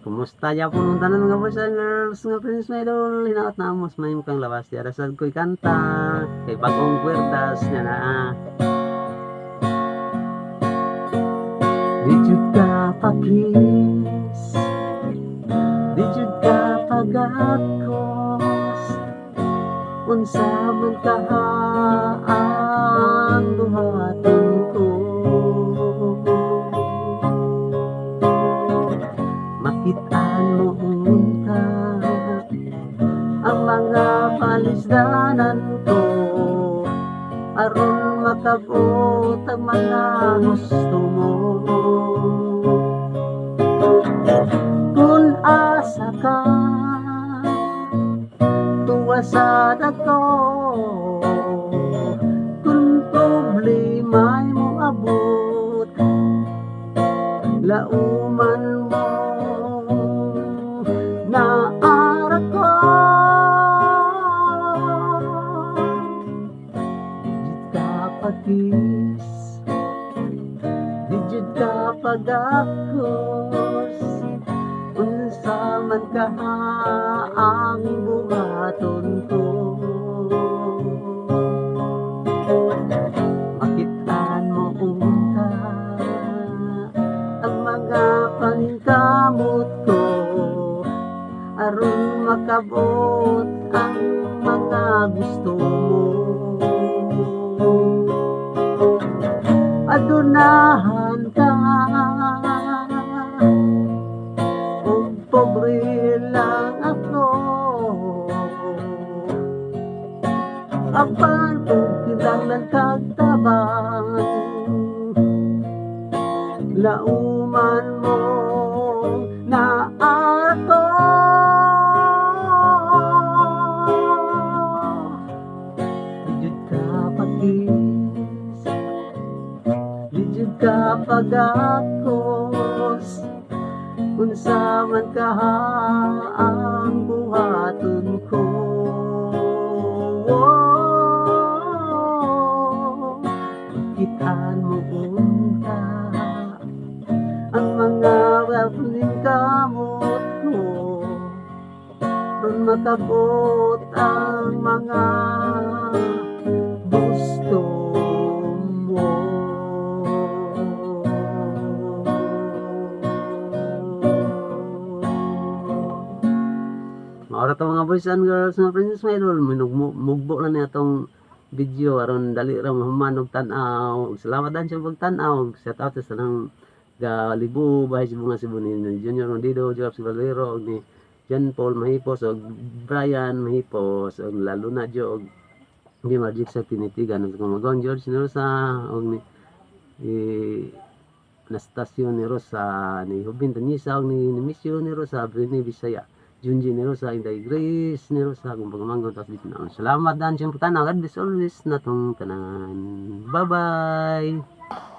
Kumusta gyapon mong tanan, mga boys and girls, nga princess, my idol? Hinaot na amos may kang lawas diara sad ko'y kanta kay bagong kwerdas nga naa. Di jud ka pakis, di jud ka pagakos, unsa man kaha ang buhaton ko. Makitaan mo unta ang mga palisdanan ko aron makabot ang mga gusto mo. Kung asa ka, tuwa sad ako. Kung problema'y mo abot, lauman mo na ara ko. Di jud ka pakis, di jud ka pagakos, unsa man kaha ang buhaton ko. Makitaan mo unta ang mga paningkamot ko aron makabot ang mga gusto mo. Adunahan ka ug pobre lang ako, apan kung kinahanglan kag tabang, lauman mo na ako. Di jud ka pakis, di jud ka pagakos, unsa man kaha ang buhaton ko. Makitaan mo unta ang mga paningkamot ko ron makabot ang mga gusto mo. Maura to, mga boys and girls, mga princess, my idol, mugbo lang niya atong video aron dali ra mahuman og tan-aw. Salamat dan sa pagtan-aw. Shout out sa nang galibo bahay Cebu nga Cebu ni Junior Rondido, Joab Sibalero og ni John Paul Mahipos og Brian Mahipos og lalo na jo og ni Marjik sa Tinitigan og Kumagon George ni Rosa og ni Anastasio ni Rosa, ni Hubin Tanisa og ni Nemesio ni Rosa, Brini Bisaya, Junji ni Rosa, Inday Grace ni Rosa, kung pagmanggon tas dito na. Salamat dan siyang pagtanaw. God bless always na tong tanan. Bye-bye!